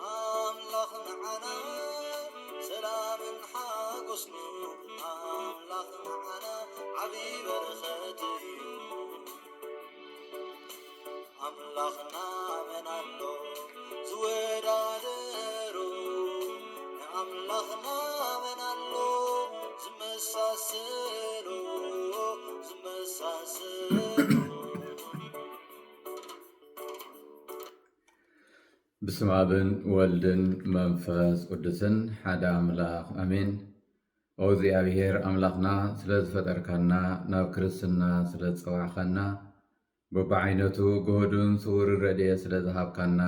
ኣምላኽ ንዓና ሰላምን ሓጎስን እዩ። ኣምላኽ ንዓና ዓቢ በረኸት እዩ። ኣምላኽና መን ኣሎ ዝወዳደሮ? ንኣምላኽና መን ኣሎ ዝመሳሰሎ? ዝመሳሰሎ? ብስም ኣብን ወልድን መንፈስ ቅዱስን ሓደ ኣምላኽ ኣሜን። ኦ እግዚኣብሔር ኣምላኽና፣ ስለ ዝፈጠርካና፣ ናብ ክርስትና ስለ ዝጸዋዕካና፣ በብዓይነቱ ግሁድን ስዉርን ረድኤት ስለ ዝሃብካና፣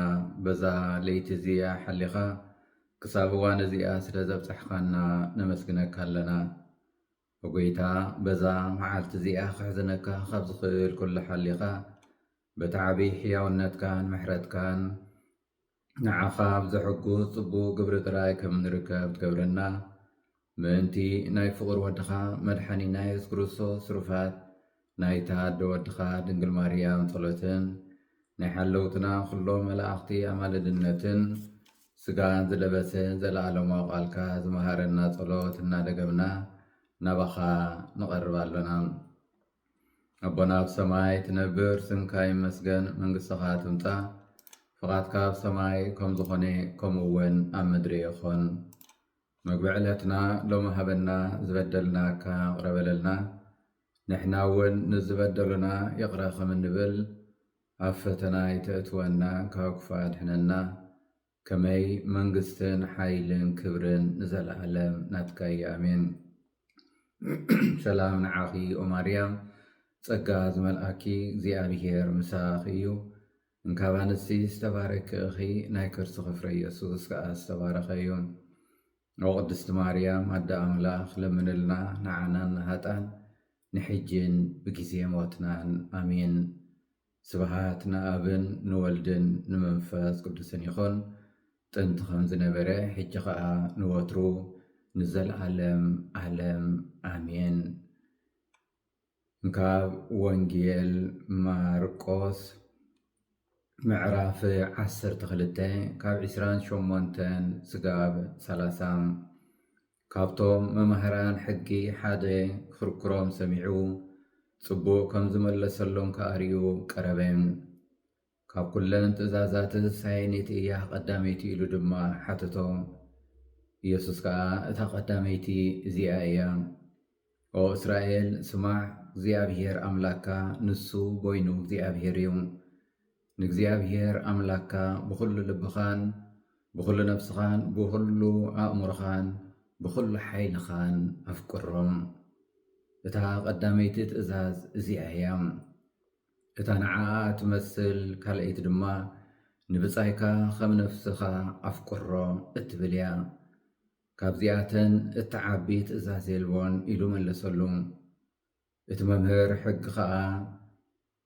በዛ ለይቲ እዚኣ ሓሊኻ ክሳብ እዋን እዚኣ ስለ ዘብጻሕካና ነመስግነካ ኣለና። ኦ ጐይታ፣ በዛ መዓልቲ እዚኣ ክሕዝነካ ካብ ዝኽእል ኩሉ ሓሊኻ፣ በቲ ዓቢ ሕያውነትካን ምሕረትካን ንዓኻ ኣብ ዘሐጉስ ጽቡቕ ግብሪ ጥራይ ከም ንርከብ ትገብረና፣ ምእንቲ ናይ ፍቕሪ ወድኻ መድሓኒና የሱስ ክርስቶስ ትሩፋት ናይታ ኣደ ወድኻ ድንግል ማርያም ጸሎትን ናይ ሓለውትና ኩሎም መላእኽቲ ኣማልድነትን፣ ስጋ ዝለበሰ ዘለኣለማዊ ቃልካ ዝመሃረና ጸሎት እናደገምና ናባኻ ንቐርብ ኣሎና። ኣቦና ኣብ ሰማይ ትነብር፣ ስምካ ይመስገን፣ መንግስትኻ ትምጻእ፣ ፍቓድካ ኣብ ሰማይ ከም ዝኾነ ከምኡ እውን ኣብ ምድሪ ይኹን። መግቢ ዕለትና ሎሚ ሃበና፣ ዝበደልናካ ይቕረ በለልና፣ ንሕና እውን ንዝበደሉና ይቕረ ከም እንብል፣ ኣብ ፈተና ኣይተእትወና፣ ካብ ክፉእ ኣድሕነና። ከመይ መንግስትን ሓይልን ክብርን ንዘለኣለም ናትካ እዩ። ኣሜን። ሰላም ንዓኺ ኦ ማርያም፣ ጸጋ ዝመልኣኪ እግዚኣብሔር ምሳኺ እዩ። እንካብ ኣንስቲ ዝተባረኪ ኢኺ፣ ናይ ከርስኺ ፍረ ኢየሱስ ከኣ ዝተባረኸ እዩ። ኦ ቅድስቲ ማርያም ኣደ ኣምላኽ፣ ለምንልና ንዓናን ንሃጣን ንሕጅን ብግዜ ሞትናን። ኣሜን። ስብሃት ንኣብን ንወልድን ንመንፈስ ቅዱስን ይኹን፣ ጥንቲ ከም ዝነበረ፣ ሕጂ ኸኣ ንወትሩ ንዘለኣለም ዓለም። ኣሜን። ካብ ወንጌል ማርቆስ ምዕራፍ ዓሰርተ ክልተ ካብ ዕስራን ሸሞንተን ስጋብ ሰላሳ። ካብቶም መማህራን ሕጊ ሓደ ክርክሮም ሰሚዑ፣ ጽቡቕ ከም ዝመለሰሎም ከኣ ርእዩ ቀረበ። ካብ ኩለን ትእዛዛትስ ኣየነይቲ እያ ቀዳመይቲ? ኢሉ ድማ ሓተቶ። ኢየሱስ ከኣ፣ እታ ቀዳመይቲ እዚኣ እያ፣ ኦ እስራኤል፣ ስማዕ፣ እግዚኣብሔር ኣምላክካ ንሱ በይኑ እግዚኣብሔር እዩ። ንእግዚኣብሔር ኣምላክካ ብኹሉ ልብኻን ብኹሉ ነፍስኻን ብኹሉ ኣእምሮኻን ብኹሉ ሓይልኻን ኣፍቅሮ። እታ ቀዳመይቲ ትእዛዝ እዚኣ እያ። እታ ንዓኣ ትመስል ካልኣይቲ ድማ፣ ንብጻይካ ከም ነፍስኻ ኣፍቅሮ እትብል እያ። ካብዚኣተን እትዓቢ ትእዛዝ የልቦን፣ ኢሉ መለሰሉ። እቲ መምህር ሕጊ ኸኣ፣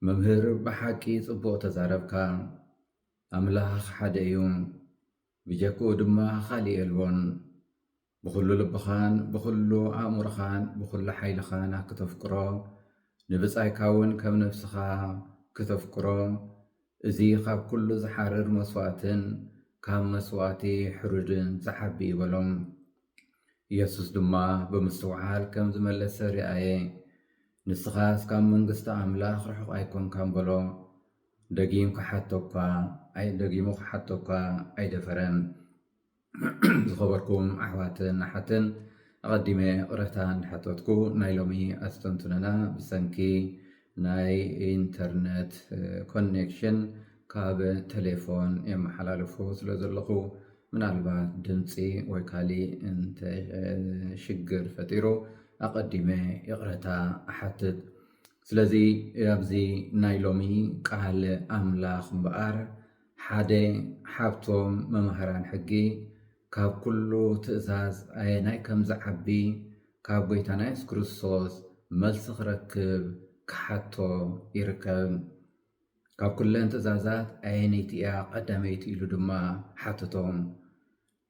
መምህር፣ ብሓቂ ጽቡቕ ተዛረብካ። ኣምላኽ ሓደ እዩ፣ ብጀክኡ ድማ ኻልእ የልቦን። ብኹሉ ልብኻን ብኹሉ ኣእምሮኻን ብኹሉ ሓይልኻን ክተፍቅሮ፣ ንብጻይካ እውን ከም ነፍስኻ ክተፍቅሮ፣ እዚ ኻብ ኩሉ ዝሓርር መስዋእትን ካብ መስዋእቲ ሕሩድን ዝዓቢ እዩ፣ በሎም። ኢየሱስ ድማ ብምስትውዓል ከም ዝመለሰ ርኣየ። ንስኻስ ካብ መንግስቲ ኣምላኽ ርሑቕ ኣይኮንካን፣ በሎ። ደጊም ክሓቶ እኳ ኣይ-፣ ደጊሙ ክሓቶ እኳ ኣይደፈረን። ዝኸበርኩም ኣሕዋትን ኣሓትን፣ ኣቐዲመ ይቕረታ እንዳሓተትኩ፣ ናይ ሎሚ ኣስተንትኖና ብሰንኪ ናይ ኢንተርነት፣ እ፣ ኮኔክሽን ካብ ቴሌፎን የመሓላልፎ ስለ ዘለኹ፣ ምናልባት ድምፂ ወይ ካሊእ እንተ፣ እ፣ ሽግር ፈጢሩ፣ ኣቐዲመ ይቕረታ እሓትት። ስለዚ ኣብዚ ናይ ሎሚ ቃል ኣምላኽ እምበኣር፣ ሓደ ሓብቶም መማህራን ሕጊ ካብ ኩሉ ትእዛዝ ኣየናይ ከም ዝዓቢ ካብ ጐይታና የሱስ ክርስቶስ መልሲ ክረክብ ክሓቶ ይርከብ። ካብ ኩለን ትእዛዛት ኣየነይቲ እያ ቀዳመይቲ? ኢሉ ድማ ሓተቶም።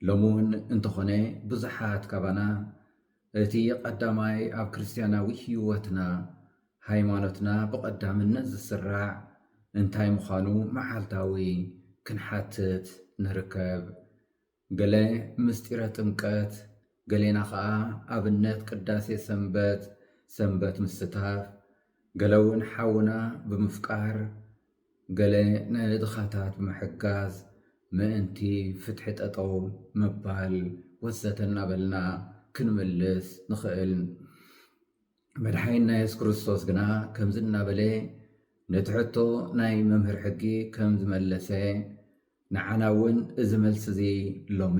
ሎሚ እውን እንተኾነ ብዙሓት ካባና እቲ ቀዳማይ ኣብ ክርስትያናዊ ህይወትና፣ ሃይማኖትና ብቐዳምነት ዝስራዕ፣ እንታይ ምዃኑ መዓልታዊ ክንሓትት ንርከብ። ገለ ምስጢረ ጥምቀት፣ ገሌና ኸኣ ኣብነት ቅዳሴ ሰንበት፣ ሰንበት ምስታፍ፣ ገለ እውን ሓውና ብምፍቃር፣ ገለ ንድኻታት ብምሕጋዝ፣ ምእንቲ ፍትሒ ጠጠው ምባል ወዘተ እናበልና ክንምልስ ንኽእል። መድሓኒና የሱስ ክርስቶስ ግና ከምዚ እናበለ ነቲ ሕቶ ናይ መምህር ሕጊ ከም ዝመለሰ፣ ንዓና እውን እዚ መልሲ እዚ ሎሚ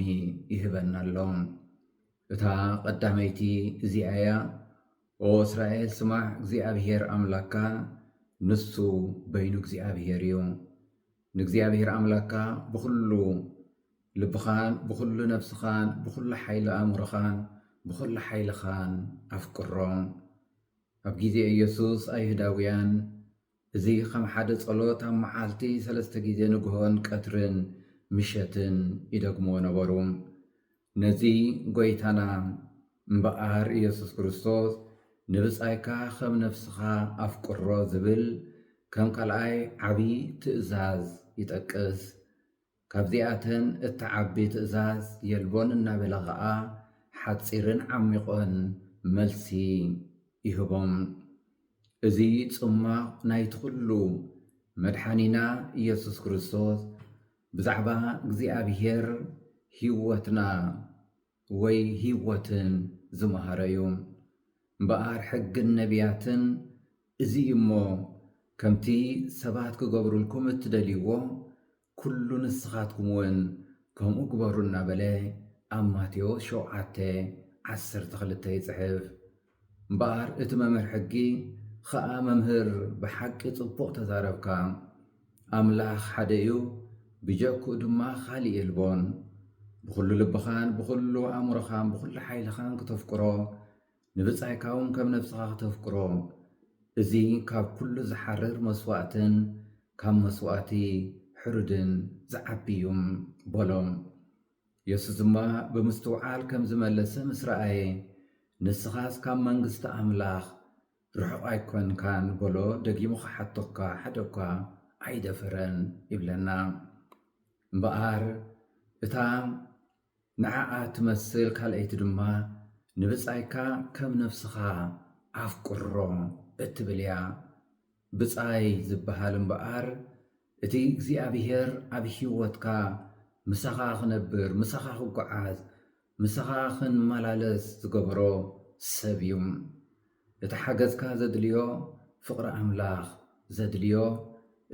ይህበና ኣሎ። እታ ቀዳመይቲ እዚኣ እያ፣ "ኦ እስራኤል ስማዕ፣ እግዚኣብሔር ኣምላካ ንሱ በይኑ እግዚኣብሔር እዩ። ንእግዚኣብሔር ኣምላካ ብኹሉ ልብኻን ብኹሉ ነፍስኻን ብኹሉ ሓይሊ ኣእምሮኻን ብኹሉ ሓይልኻን ኣፍቅሮ።" ኣብ ግዜ ኢየሱስ ኣይሁዳውያን እዚ ከም ሓደ ጸሎት ኣብ መዓልቲ ሰለስተ ግዜ ንግሆን ቀትርን ምሸትን ይደግምዎ ነበሩ። ነዚ ጐይታና እምበኣር ኢየሱስ ክርስቶስ "ንብጻይካ ከም ነፍስኻ ኣፍቅሮ" ዝብል ከም ካልኣይ ዓቢ ትእዛዝ ይጠቅስ። ካብዚኣተን እትዓቢ ትእዛዝ የልቦን እናበለ ኸኣ ሓጺርን ዓሚቖን መልሲ ይህቦም። እዚ ጽማቕ ናይቲ ኩሉ መድሓኒና ኢየሱስ ክርስቶስ ብዛዕባ እግዚኣብሔር ህይወትና ወይ ህይወትን ዝመሃረ እዩ። እምበኣር ሕግን ነቢያትን እዚ እዩ እሞ፣ ከምቲ ሰባት ክገብሩልኩም እትደልይዎ፣ ኩሉ ንስኻትኩም እውን ከምኡ ግበሩ እናበለ ኣብ ማቴዎስ ሸውዓተ ዓሰርተ ክልተ ይጽሕፍ። እምበኣር እቲ መምህር ሕጊ ኸኣ፣ "መምህር፣ ብሓቂ ጽቡቕ ተዛረብካ። ኣምላኽ ሓደ እዩ፣ ብጀክኡ ድማ ኻልእ የልቦን። ብኹሉ ልብኻን ብኹሉ ኣእምሮኻን ብኹሉ ሓይልኻን ክተፍቅሮ፣ ንብጻይካ እውን ከም ነፍስኻ ክተፍቅሮ፣ እዚ ካብ ኩሉ ዝሓርር መስዋእትን ካብ መስዋእቲ ሕሩድን ዝዓቢ እዩ" በሎም። የሱስ ድማ ብምስትውዓል ከም ዝመለሰ ምስ ረኣየ፣ "ንስኻስ ካብ መንግስቲ ኣምላኽ ርሑቕ ኣይኮንካን?" በሎ። ደጊሙ ክሓተካ ሓደ እኳ ኣይደፈረን ይብለና። እምበኣር እታ ንዓኣ ትመስል ካልኣይቲ ድማ፣ "ንብጻይካ ከም ነፍስኻ ኣፍቅሮ" እትብል እያ። ብጻይ ዝበሃል እምበኣር፣ እቲ እግዚኣብሔር ኣብ ህይወትካ ምሳኻ ክነብር፣ ምሳኻ ክጓዓዝ፣ ምሳኻ ክንመላለስ ዝገበሮ ሰብ እዩ። እቲ ሓገዝካ ዘድልዮ፣ ፍቕሪ ኣምላኽ ዘድልዮ፣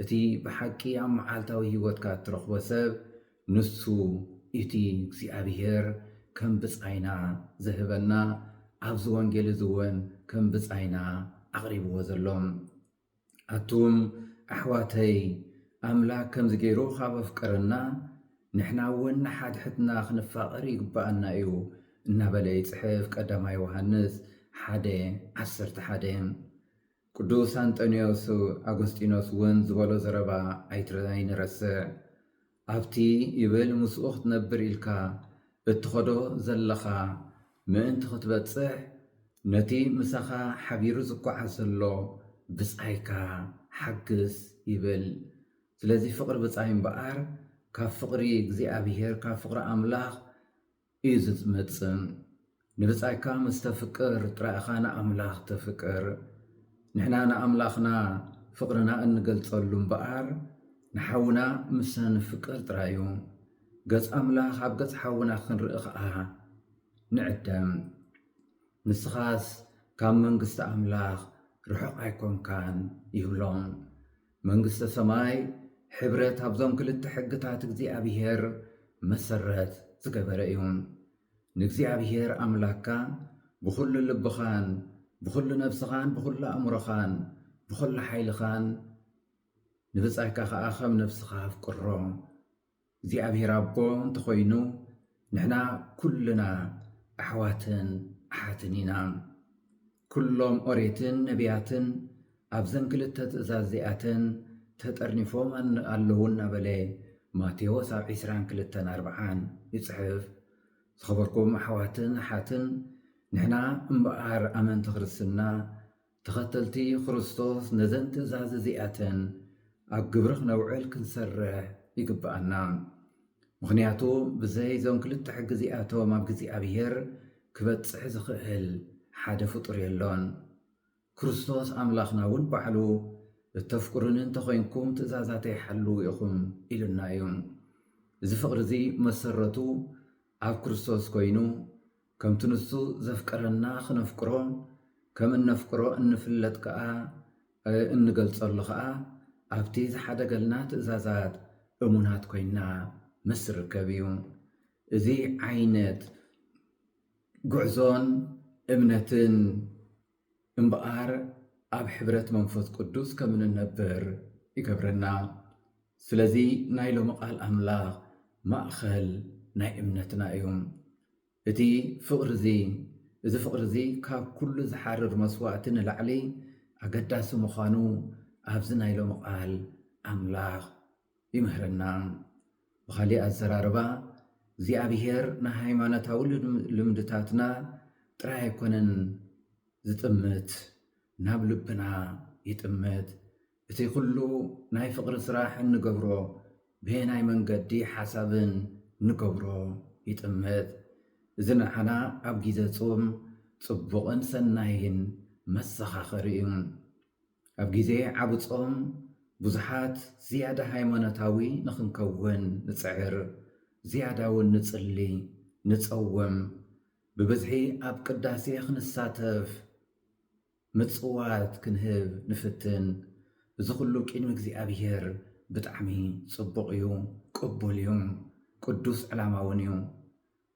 እቲ ብሓቂ ኣብ መዓልታዊ ህይወትካ እትረኽቦ ሰብ፣ ንሱ እቲ እግዚኣብሔር ከም ብጻይና ዝህበና፣ ኣብዚ ወንጌል እዚ እውን ከም ብጻይና ኣቕሪብዎ ዘሎ። ኣቱም ኣሕዋተይ፣ ኣምላክ ከምዚ ገይሩ ካብ ኣፍቀረና፣ ንሕና እውን ንሓድሕድና ክንፋቐር ይግብኣና እዩ እናበለ ይጽሕፍ ቀዳማይ ዮሃንስ ሓደ ዓሰርተ ሓደ። ቅዱስ ኣንጠንዮስ ኣጎስጢኖስ እውን ዝበሎ ዘረባ ኣይትረ-፣ ኣይንረስዕ። ኣብቲ ይብል ምስኡ ክትነብር ኢልካ እትኸዶ ዘለኻ ምእንቲ ክትበጽሕ፣ ነቲ ምሳኻ ሓቢሩ ዝጓዓዝ ዘሎ ብጻይካ ሓግዝ ይብል። ስለዚ ፍቕሪ ብጻይ እምበኣር ካብ ፍቕሪ እግዚኣብሔር፣ ካብ ፍቕሪ ኣምላኽ እዩ ዝመጽእ። ንብጻይካ ምስ ተፍቅር ጥራይ ኢኻ ንኣምላኽ ተፍቅር። ንሕና ንኣምላኽና ፍቕርና እንገልጸሉ እምበኣር፣ ንሓውና ምስ ነፍቅር ጥራይ እዩ። ገጽ ኣምላኽ ኣብ ገጽ ሓውና ክንርኢ ኸኣ ንዕደም። ንስኻስ ካብ መንግስቲ ኣምላኽ ርሑቕ ኣይኮንካን ይብሎም። መንግስተ ሰማይ ሕብረት ኣብዞም ክልተ ሕግታት እግዚኣብሔር መሰረት ዝገበረ እዩ። ንእግዚኣብሔር ኣምላክካ ብኹሉ ልብኻን ብኹሉ ነብስኻን ብኹሉ ኣእምሮኻን ብኹሉ ሓይልኻን፣ ንብጻይካ ኸኣ ከም ነፍስኻ ኣፍቅሮ። እግዚኣብሔር ኣቦ እንተኾይኑ፣ ንሕና ኩልና ኣሕዋትን ኣሓትን ኢና። ኩሎም ኦሪትን ነቢያትን ኣብዘን ክልተ ትእዛዝ እዚኣተን ተጠርኒፎም ኣን-፣ ኣለዉ እናበለ ማቴዎስ ኣብ ዕስራን ክልተን ኣርብዓን ይጽሕፍ። ዝኸበርኩም ኣሕዋትን ኣሓትን፣ ንሕና እምበኣር ኣመንቲ ክርስትና፣ ተኸተልቲ ክርስቶስ፣ ነዘን ትእዛዝ እዚኣተን ኣብ ግብሪ ክነውዕል ክንሰርሕ ይግብኣና። ምኽንያቱ ብዘይ እዞም ክልተ ሕጊ እዚኣቶም ኣብ እግዚኣብሔር ክበጽሕ ዝኽእል ሓደ ፍጡር የሎን። ክርስቶስ ኣምላኽና እውን ባዕሉ እተፍቅሩኒ እንተኾይንኩም ትእዛዛተይ ሓልዉ ኢኹም ኢሉና እዩ። እዚ ፍቕሪ እዚ መሰረቱ ኣብ ክርስቶስ ኮይኑ ከምቲ ንሱ ዘፍቀረና ክነፍቅሮ ከም እነፍቅሮ እንፍለጥ ከኣ እንገልጸሉ ከኣ ኣብቲ ዝሓደገልና ትእዛዛት እሙናት ኮይና ምስ ርከብ እዩ። እዚ ዓይነት ጉዕዞን እምነትን እምበኣር ኣብ ሕብረት መንፈስ ቅዱስ ከም እንነብር ይገብረና። ስለዚ ናይ ሎሚ ቃል ኣምላኽ ማእኸል ናይ እምነትና እዩ። እቲ ፍቕሪ እዚ እዚ ፍቕሪ እዚ ካብ ኩሉ ዝሓርር መስዋእቲ ንላዕሊ ኣገዳሲ ምዃኑ ኣብዚ ናይ ሎሚ ቃል ኣምላኽ ይምህረና። ብኻሊእ ኣዘራርባ እግዚኣብሔር ንሃይማኖታዊ ልምድታትና ጥራይ ኣይኮነን ዝጥምት፣ ናብ ልብና ይጥምት። እቲ ኩሉ ናይ ፍቕሪ ስራሕ እንገብሮ በየናይ መንገዲ ሓሳብን ንገብሮ ይጥምት። እዚ ንዓና ኣብ ግዜ ጾም ጽቡቕን ሰናይን መሰኻኸሪ እዩ። ኣብ ግዜ ዓቢ ጾም ብዙሓት ዝያዳ ሃይማኖታዊ ንኽንከውን ንጽዕር፣ ዝያዳ እውን ንጽሊ፣ ንጸውም፣ ብብዝሒ ኣብ ቅዳሴ ክንሳተፍ፣ ምጽዋት ክንህብ ንፍትን። እዚ ኩሉ ቅድሚ እግዚኣብሔር ብጣዕሚ ጽቡቕ እዩ፣ ቅቡል እዩ፣ ቅዱስ ዕላማ እውን እዩ።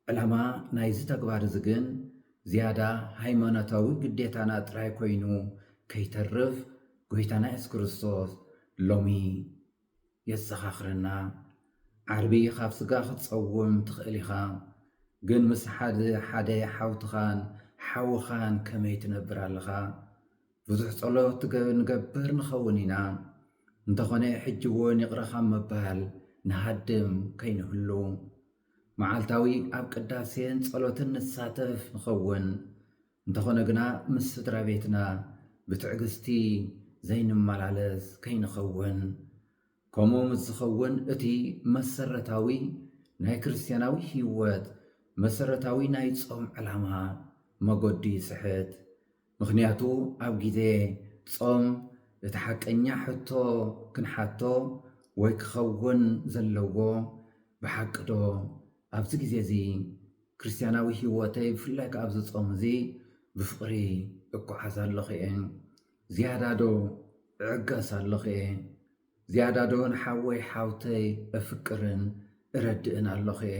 ዕላማ ናይዚ ተግባር እዚ ግን ዝያዳ ሃይማኖታዊ ግዴታና ጥራይ ኮይኑ ከይተርፍ ጎይታና የሱስ ክርስቶስ ሎሚ የዘኻኽረና። ዓርቢ ካብ ስጋ ክትጸውም ትኽእል ኢኻ፣ ግን ምስ ሓደ ሓደ ሓውትኻን ሓውኻን ከመይ ትነብር ኣለኻ? ብዙሕ ጸሎት ንገብር ንኸውን ኢና። እንተኾነ ሕጂ እውን ይቕረ ካብ ምባል ንሃድም ከይንህሉ። መዓልታዊ ኣብ ቅዳሴን ጸሎትን ንሳተፍ ንኸውን። እንተኾነ ግና ምስ ስድራ ቤትና ብትዕግስቲ ዘይንመላለስ ከይንኸውን። ከምኡ ምስ ዝኸውን እቲ መሰረታዊ ናይ ክርስትያናዊ ህይወት መሰረታዊ ናይ ጾም ዕላማ መጎዲ ይስሕት። ምኽንያቱ ኣብ ግዜ ጾም እቲ ሓቀኛ ሕቶ ክንሓቶ ወይ ክኸውን ዘለዎ ብሓቂ ዶ ኣብዚ ግዜ እዚ ክርስትያናዊ ህይወተይ ብፍላይ ከኣ ኣብዚ ጾም እዚ ብፍቕሪ እጓዓዝ ኣለኹ እየ? ዝያዳ ዶ እዕገስ ኣለኹ እየ? ዝያዳ ዶ ንሓወይ ሓውተይ እፍቅርን እረድእን ኣለኹ እየ?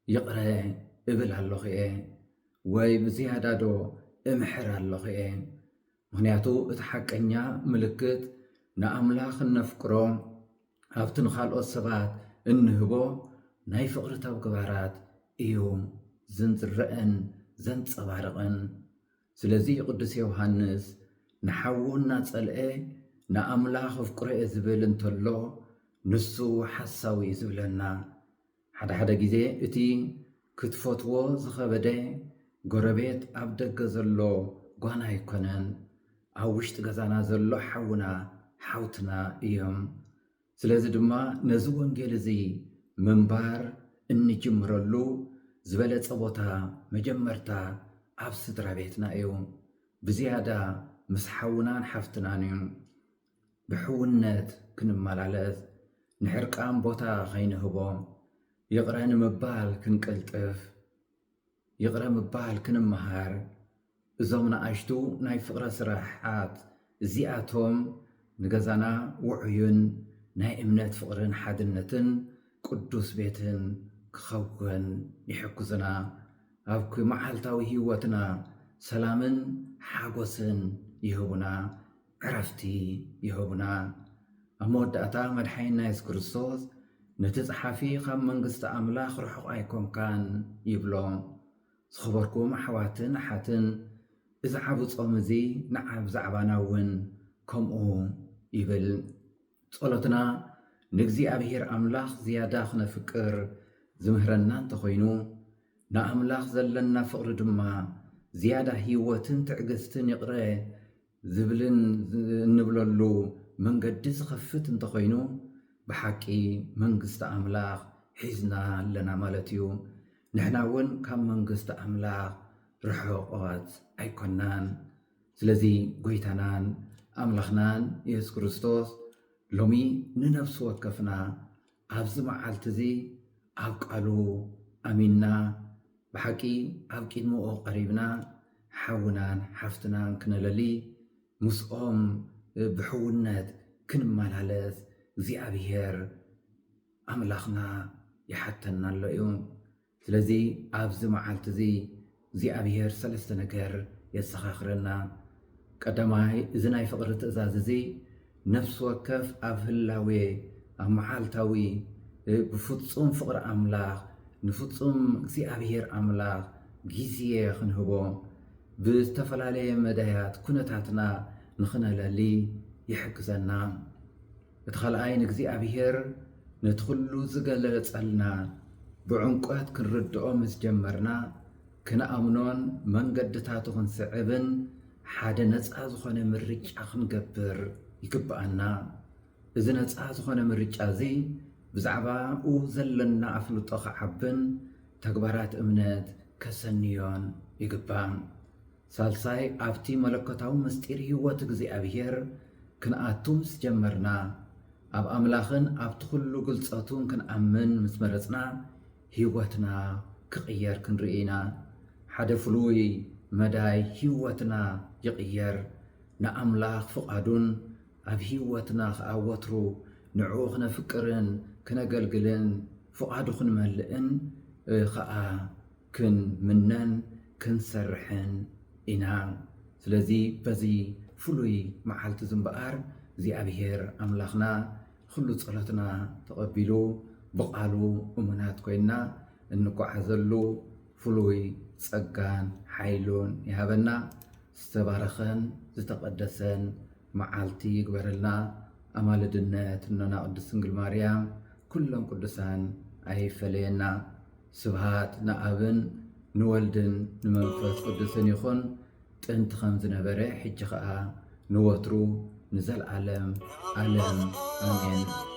ይቕረ እብል ኣለኹ እየ? ወይ ብዝያዳ ዶ እምሕር ኣለኹ እየ? ምኽንያቱ እቲ ሓቀኛ ምልክት ንኣምላኽ እነፍቅሮ ኣብቲ ንኻልኦት ሰባት እንህቦ ናይ ፍቕሪ ተግባራት እዩ ዝንረአን ዘንጸባርቕን። ስለዚ ቅዱስ ዮሃንስ ንሓዉ እናጸልአ ንኣምላኽ እፍቅሮ እየ ዝብል እንተሎ ንሱ ሓሳዊ እዩ ዝብለና። ሓደ ሓደ ግዜ እቲ ክትፈትዎ ዝኸበደ ጎረቤት ኣብ ደገ ዘሎ ጓና ኣይኮነን፣ ኣብ ውሽጢ ገዛና ዘሎ ሓውና ሓውትና እዮም። ስለዚ ድማ ነዚ ወንጌል እዚ ምንባር እንጅምረሉ ዝበለጸ ቦታ መጀመርታ ኣብ ስድራ ቤትና እዩ። ብዝያዳ ምስ ሓውናን ሓፍትናን እዩ። ብሕውነት ክንመላለስ፣ ንሕርቃን ቦታ ኸይንህቦ፣ ይቕረ ንምባል ክንቅልጥፍ፣ ይቕረ ምባል ክንመሃር፣ እዞም ንኣሽቱ ናይ ፍቕረ ስራሓት እዚኣቶም ንገዛና ውዑይን ናይ እምነት ፍቕርን ሓድነትን ቅዱስ ቤትን ክኸውን ይሕግዙና። ኣብ መዓልታዊ ህይወትና ሰላምን ሓጎስን ይህቡና፣ ዕረፍቲ ይህቡና። ኣብ መወዳእታ መድሓኒና የሱስ ክርስቶስ ነቲ ጸሓፊ ካብ መንግስቲ ኣምላኽ ርሑቕ ኣይኮንካን ይብሎ። ዝኸበርኩም ኣሕዋትን ኣሓትን፣ እዚ ዓቢ ጾም እዚ ንዓ ብዛዕባና እውን ከምኡ ይብል። ጸሎትና ንእግዚኣብሔር ኣምላኽ ዝያዳ ክነፍቅር ዝምህረና እንተኾይኑ፣ ንኣምላኽ ዘለና ፍቕሪ ድማ ዝያዳ ህይወትን ትዕግስትን ይቕረ ዝብልን እንብለሉ መንገዲ ዝኸፍት እንተኾይኑ፣ ብሓቂ መንግስቲ ኣምላኽ ሒዝና ኣለና ማለት እዩ። ንሕና እውን ካብ መንግስቲ ኣምላኽ ርሑቓት ኣይኮናን። ስለዚ ጎይታናን ኣምላኽናን የሱስ ክርስቶስ ሎሚ ንነፍሲ ወከፍና ኣብዚ መዓልቲ እዚ ኣብ ቃሉ ኣሚንና ብሓቂ ኣብ ቅድሚኡ ቀሪብና ሓውናን ሓፍትናን ክነለሊ ምስኦም ብሕውነት ክንመላለስ እግዚኣብሔር ኣምላኽና ይሓተና ኣሎ እዩ። ስለዚ ኣብዚ መዓልቲ እዚ እግዚኣብሔር ሰለስተ ነገር የዘኻኽረና። ቀዳማይ፣ እዚ ናይ ፍቕሪ ትእዛዝ እዚ ነፍሲ ወከፍ ኣብ ህላዌ፣ ኣብ መዓልታዊ፣ ብፍጹም ፍቕሪ ኣምላኽ፣ ንፍጹም እግዚኣብሔር ኣምላኽ ግዜ ክንህቦ፣ ብዝተፈላለየ መዳያት ኩነታትና ንኽነለሊ ይሕግዘና። እቲ ኻልኣይ፣ ንእግዚኣብሔር ነቲ ኹሉ ዝገለጸልና ብዕምቆት ክንርድኦ ምስ ጀመርና፣ ክንኣምኖን መንገድታቱ ክንስዕብን ሓደ ነጻ ዝኾነ ምርጫ ክንገብር ይግብኣና። እዚ ነጻ ዝኾነ ምርጫ እዚ ብዛዕባኡ ዘለና ኣፍልጦ ክዓብን ተግባራት እምነት ከሰንዮን ይግባእ። ሳልሳይ፣ ኣብቲ መለኮታዊ ምስጢር ህይወት እግዚኣብሔር ክንኣቱ ምስ ጀመርና፣ ኣብ ኣምላኽን ኣብቲ ኹሉ ግልጸቱን ክንኣምን ምስ መረጽና፣ ህይወትና ክቕየር ክንርኢ ኢና። ሓደ ፍሉይ መዳይ ህይወትና ይቕየር። ንኣምላኽ ፍቓዱን ኣብ ህይወትና ኸኣ ወትሩ ንዕኡ ክነፍቅርን ክነገልግልን ፍቓዱ ክንመልእን ኸኣ ክንምነን ክንሰርሕን ኢና። ስለዚ በዚ ፍሉይ መዓልቲ እዚ እምበኣር እግዚኣብሔር ኣምላኽና ኹሉ ጸሎትና ተቐቢሉ ብቓሉ እሙናት ኮይንና እንጓዓዘሉ ፍሉይ ጸጋን ሓይሉን ይሃበና። ዝተባረኸን ዝተቐደሰን መዓልቲ ይግበረልና። ኣማልድነት እኖና ቅድስት ድንግል ማርያም ኩሎም ቅዱሳን ኣይፈለየና። ስብሃት ንኣብን ንወልድን ንመንፈስ ቅዱስን ይኹን፣ ጥንቲ ከም ዝነበረ ሕጂ ኸኣ ንወትሩ ንዘለዓለም ዓለም ኣሜን።